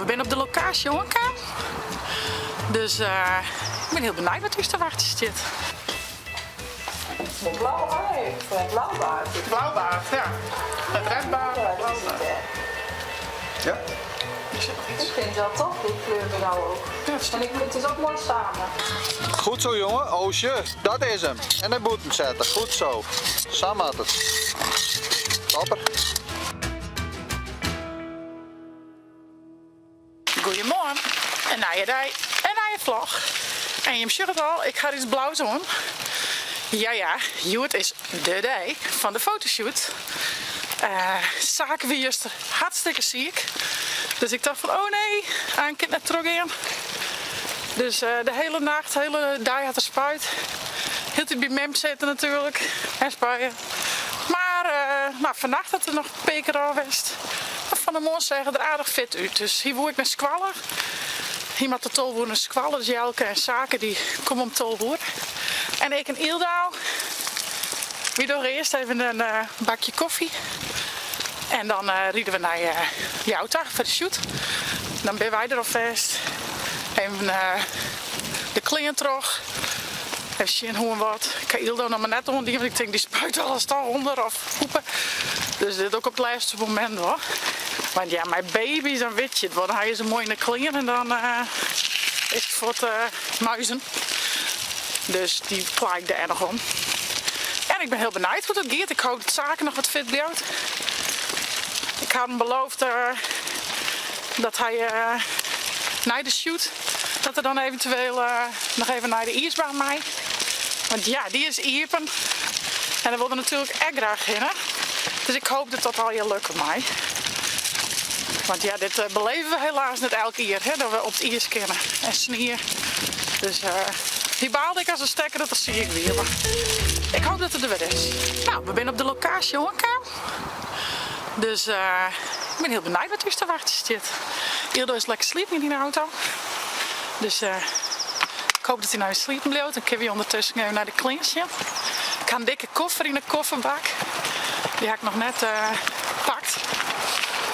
we binne op de lokaasje oankaam. Dus uh, ik bin hiel benijd wat ús te wachtsjen stiet. Blauw uit, blauwbaard. Blauwbaard, ja. Het redbaard, blauwbaard. Ja. Ik vind het wel tof, die kleur blauw ook. En ik, het is ook mooi samen. Goed zo jongen, Oosje, dat is hem. En naar boeten zetten, goed zo. Sa moat it. Topper. Goeiemoarn, in nije dei, in nije vlog. En jim sjogge it al, ik ha iets blaus oan. Ja ja, hjoed is de dei fan de fotoshoot. Uh, Sake wie juster hartstikke siik. Dus ik tocht fan oh nee, Aan kin net trochgean. Dus uh, de hele nacht, de hele dei hat er spuid. Hieltyd by mem sitten natuerlik en spuien. Mar uh, nou, fannacht hat er noch in pear kear ôf west. Mar fan 'e moarn seach er der aardich fit út. Dus hy woe ek nei skoalle. Hy moat om 12 oere nei skoalle, dus Jelke en Sake dy komme om 12 oere. En ik en Yldo, wy dogge earst even in uh, bakje kofje. En dan uh, ride we nei uh, Ljouwert ta foar de shoot. Dan binne wy der alfêst. Even uh, de klean troch. Even sjen hoe en wat. Ik ha Yldo noch mar net oandien, want ik tink dy spuit alles toch ûnder of poepe. Dus dit ook op it lêste momint hoor. Want ja, mei baby's dan wit je it wol. Dan ha je se moai yn de klean en dan uh, is it fuort uh, muizen. Dus dy klaai ik dêr noch om. En ik bin hiel benijd hoe't it giet. Ik hoopje dat Sake noch wat fit bliuwt. Ik ha him beloofd uh, dat hy uh, nei de shoot, dat er dan eventueel uh, noch even nei de iisbaan mei. Want ja, dy is iepen. En dêr wol er natuerlik ek graach hinne. Dus ik hoopje dat dat allegear lukke mei. Want ja, dit beleve we helaas net elk jier, hè, dat we op it iis kinne en snie. Dus uh, hy baalde ek as in stekker dat er siik wie. Mar ik hoopje dat er der wer is. Nou, we binne op de lokaasje oankaam. Dus uh, ik bin hiel benijd wat ús te wachtsjen stiet. Yldo is lekker sliepen yn dyn auto. Dus uh, ik hoopje dat hy no sliepen bliuwt. Dan kinne wy ûndertusken even nei de klean sjen. Ik ha in dikke koffer yn de kofferbak. Dy ha ik noch net uh, pakt.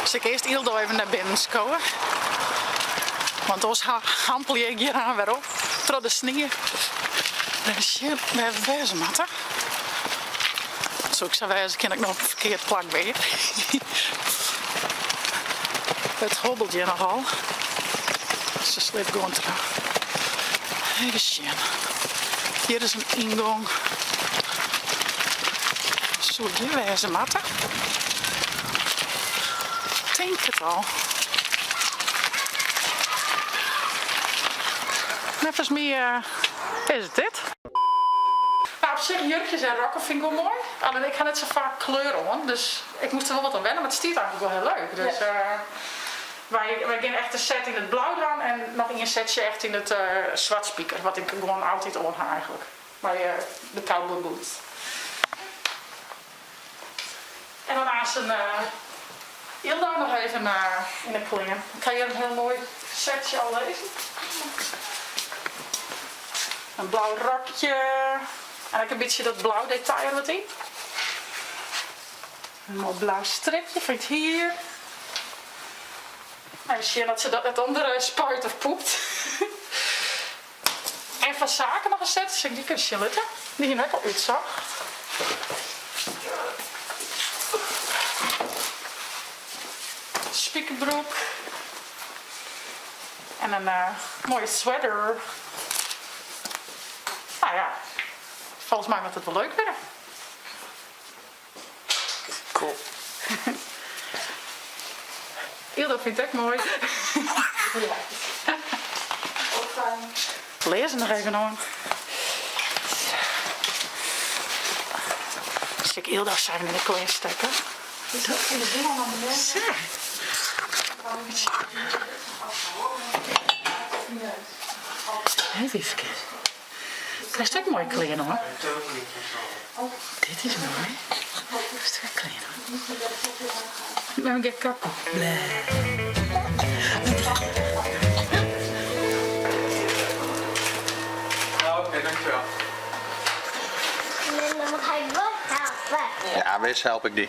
Dus ik earst Yldo even nei binnen skowe. Want oars hampelje ik hjir aan wer op troch de snie. Even sjen wêr't we wêze moatte. Soe ek sa wêze kin ik noch op in ferkeard plak bin. It hobbelt hjir nochal. Se slipt gewoan troch. Even sjen. Hjir is in yngong. Soe it hjir wêze moatte? Tink it al. Neffens my uh, is it dit. Nou, op sich jurkjes en rokken fyn ik wol moai. Allinnich ik ha net sa faak kleur oan, dus ik moast der wol wat oan wenne, mar it stiet eigentlik wol hiel leuk. Dus uh, wy, wy gean echt in set yn it blau dwaan en noch ien setsje echt yn it uh, swart spiker, wat ik gewoan altyd oan ha eigentlik. Mei uh, de cowboy boots. En dan aanst in Yldo noch even yn 'e klean. Ik ha hjir in hiel moai setsje al lizzen. In blau rokje en ek in bytsje dat blau detail wat yn. In moai blau stripje foar it hier. Even sjen dat se dat net ûnder spuit of poept. En fan Sake noch in set, sil ik dy even sjen litte. Dy hiene we ek al útsocht. Spikerbroek. En in uh, moaie sweater. Nou ja, folgens my moat it wol leuk wurde. Cool. Yldo fynt it ek moai. Ja. Ook fijn. Learzen noch even oan. Sil ik Yldo sa even yn de klean stekke. Sa. Even ferkeard. Krijst ek moaie klean oan. Dit is moai. Krijst ek klean oan. Mem get kapke. Oké, dankjewel. Dan ga ik wel helpen. Ja, wis help ik dy.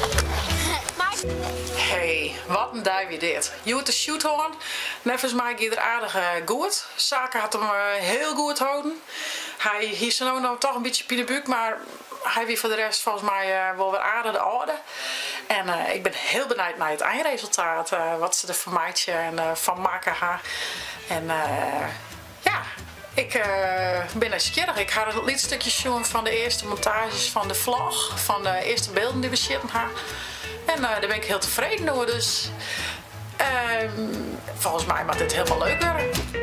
Wat in dei wie dit. Hjoed de shoot hân. Neffens my gie er aardich goed. Sake hat him hiel goed holden. Hy hie sa no en dan toch in bytsje pinebúk, mar hy wie foar de rest folgens my wol wer aardich de âlde. En ik bin hiel benijd nei it einresultaat, wat se der fan meitsje en fan makke ha. En ja, ik bin nijsgjirrich. Ik ha in lyts stikje sjoen fan de earste montaazjes fan de vlog, fan de earste bylden dy't we sjitten ha. En dêr bin ik hiel tefreden oer, dus folgens my moat dit hielendal leuk wurde.